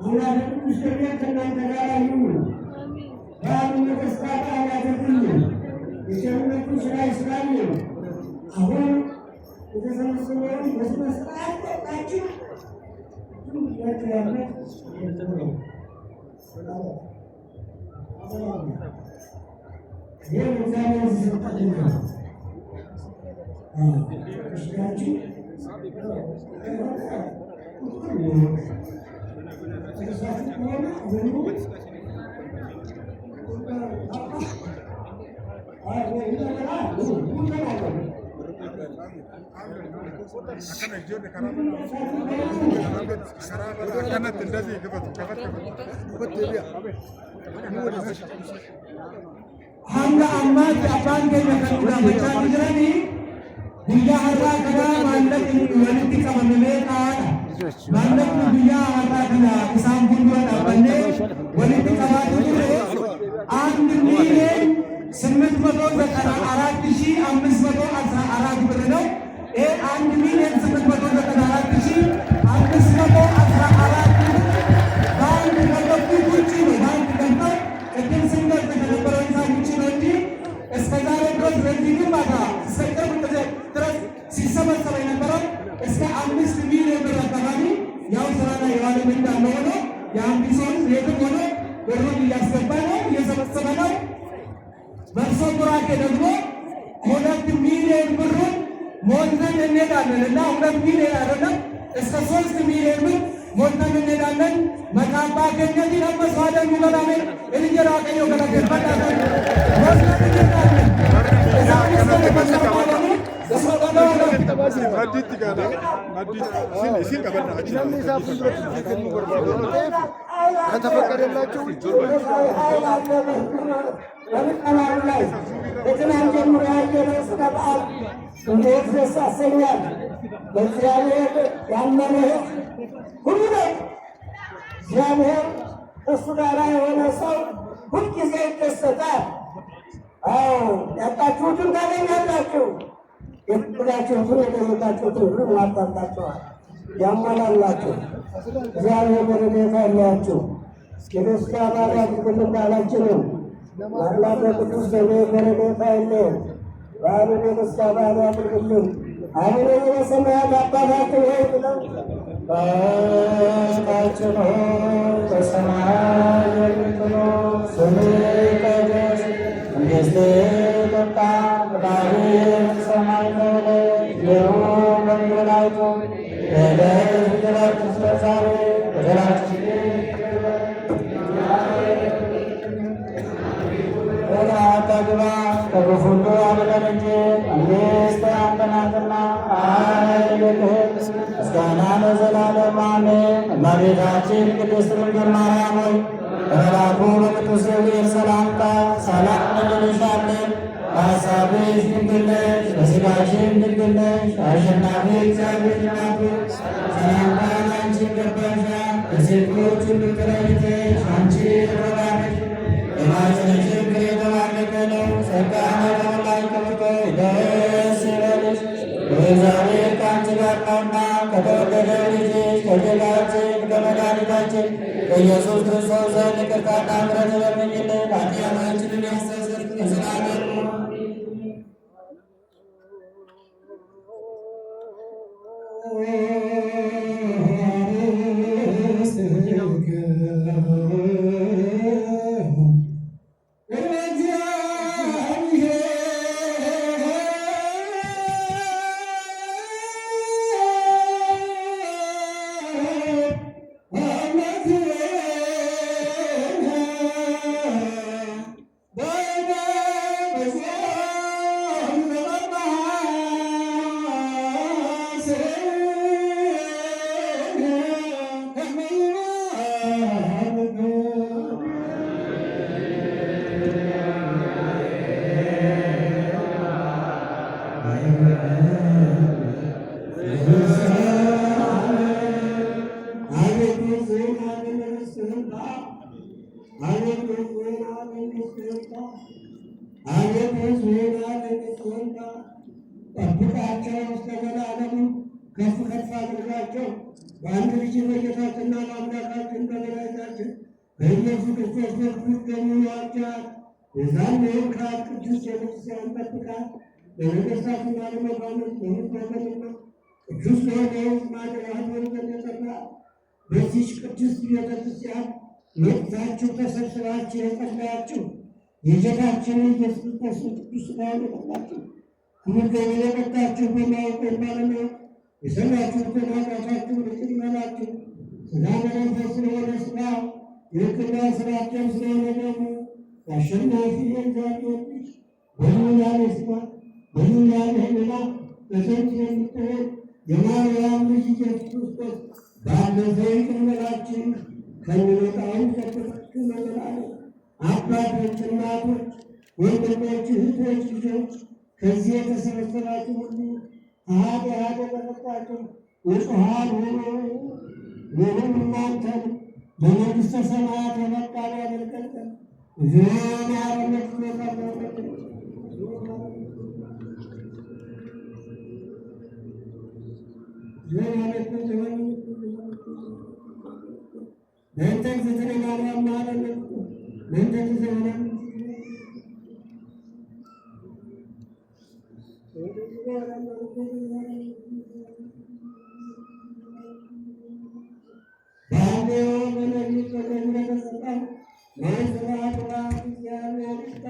አምላከ ቅዱስ ገብርኤል ከእናንተ ጋር ይሁን። በዓሉን የደስታ በዓል ያደርግልን። የቸርነቱን ሥራ ይስራልን። አሁን የተሰበሰበውን በስነ ስርዓት ጠጣችሁ ዝም ብላችሁ ያለ ነው። ይህ እግዚአብሔር ሲሰጠልን ነው። እሽጋችሁ ከሆነ Hanga ammaatti abbaan keenya kan nu gaafachaa jiranii guyyaa har'aa kana maallaqni walitti qabame meeqaadha? Maallaqni guyyaa har'aa kana isaan fuuldura dhaabbannee walitti qabaa turre 1,894,514 ብር ነው። ይሄ 1,894,514 ብር ባንክ ከገቡት ውጭ ነው። ባንክ ገብተው ቅድም ስንገልጽ ከነበረው ሂሳብ ውጭ ነው እንጂ እስከ ዛሬ ድረስ ለዚህ ግንባታ እስከ ቅርብ ጊዜ ድረስ ሲሰበሰበ የነበረው እስከ 5 ሚሊዮን ብር አካባቢ ያው ስራ ላይ የዋለ እንዳለ ሆኖ የአምቢሶን የትም ሆኖ ብሩን እያስገባ ነው፣ እየሰበሰበ ነው። በእርሶ ቡራኬ ደግሞ 2 ሚሊዮን ብሩን ሞልተን እንሄዳለን እና 2 ሚሊዮን አይደለም እስከ 3 ሚሊዮን ብር ሞልተን እንሄዳለን። መቃባ ገኘቲ ለመስዋደን ሙገላሜ እንጀራ ቀዮ ገለገፈዳለን ሞልተን እንሄዳለን። Maddiitti gaadha. Maddiitti isin qabadha achi. Namni isaa fuulduratti kennuu barbaadu waan ta'eef ከተፈቀደላቸው ውጭ በምቀባሉ ላይ ከትናንት ጀምሮ ያየነው ስነ በዓል እንዴት ደስ ያሰኛል! በእግዚአብሔር ያመነ ሕዝብ ሁሉ ነው። እግዚአብሔር ከእሱ ጋር የሆነ ሰው ሁልጊዜ ይደሰታል። አዎ፣ ያጣችሁትን ታገኛላችሁ። የፈለጋችሁትን የጠየቃችሁትን ሁሉ ያሟላላችኋል፣ ያሟላላችሁ። እግዚአብሔር በረድኤቱ ያላችሁ የደስታ በዓል ያድርግልን። በዓላችንን አምላከ ቅዱስ ገብርኤል በረድኤቱ አይለየን። በዓሉን የደስታ በዓል ያድርግልን። አቡነ ዘበሰማያት አባታችን ሆይ ብለን አባታችን ሆይ በሰማይ የምትኖር፣ ስምህ ይቀደስ፣ መንግሥትህ ትምጣ፣ ፈቃድህ በሰማይ እንደሆነች እንዲሁም በምድር ላይ ትሁን። የዕለት እንጀራችንን ስጠን ዛሬ፣ በደላችንን ይቅር በለን አታግባን ከክፉ ሁሉ አድነን እንጂ መንግሥት ያንተ ናትና፣ ኃይል፣ ክብር፣ ምስጋና ለዘላለሙ አሜን። እመቤታችን ቅድስት ድንግል ማርያም ሆይ በመልአኩ በቅዱስ ገብርኤል ሰላምታ ሰላም እንልሻለን። በሐሳብሽ ድንግል ነሽ፣ በሥጋሽም ድንግል ነሽ። አሸናፊ እግዚአብሔር እናት ሆይ ሰላምታ ለአንቺ ይገባሻል። ከሴቶች ሁሉ ተለይተሽ አንቺ የተባረክሽ የማኅፀንሽም ፍሬ የተባረከ ነው። ጸጋን የተመላሽ ክብርት ሆይ ደስ ይበልሽ፣ እግዚአብሔር ከአንቺ ጋር ነውና ከተወደደው ልጅሽ ከጌታችን ከመድኃኒታችን ከኢየሱስ ክርስቶስ ዘንድ ይቅርታና ምሕረት ለምኝልን ኃጢአታችንን ያስተሰርይ ለዘላለሙ። ጠብቃቸው እስከ ዘላለሙ ከፍ ከፍ አድርጋቸው። በአንድ ልጅ በጌታችንና በአምላካችን በመድኃኒታችን በኢየሱስ ክርስቶስ በኩል ደሙ የዋጃት የዛን ካት ቅዱስ ቤተክርስቲያን ጠብቃት ለነገሥታትና ለመኳንንት ለሕዝብ ቅዱስ ለሆነ ሕዝብ ማደሪያ ትሆን ዘንድ የጠራት በዚህች ቅድስት ቤተክርስቲያን መጥታችሁ ተሰብስባችሁ የጸለያችሁ የጌታችንን ኢየሱስ ክርስቶስን ቅዱስ ሥጋውን የበላችሁ ክቡር ደሙን የጠጣችሁ በማወቅ ወይም ባለማወቅ የሠራችሁትን ኃጢአታችሁን ይቅር ይበላችሁ። ሥጋ መለኮት ስለሆነ ሥጋ የሕግና ሥርዓት ደም ስለሆነ ደሙ የአሸናፊ የእግዚአብሔር ልጅ በይሁዳ ሥጋ በይሁዳ ሕሊና በጥንት የምትሆን የማርያም ልጅ ኢየሱስ ክርስቶስ ባለፈው ይቅር ይበላችሁ ከሚመጣውም ይጠብቃችሁ ለዘላለም። አባቶች፣ እናቶች፣ ወንድሞች፣ እህቶች፣ ልጆች ከዚህ የተሰበሰባችሁ ሁሉ ከኃጢአት የተፈታችሁ ንጹሐን ሁኑ። እኔንም እናንተን በመንግሥተ ሰማያት የበቃን ያደርገን። እግዚኦ መሐረነ በእንተ እግዝእትነ ማርያም መሐረነ በእንተ እግዝእትነ እግዚአብሔር ይስጣ።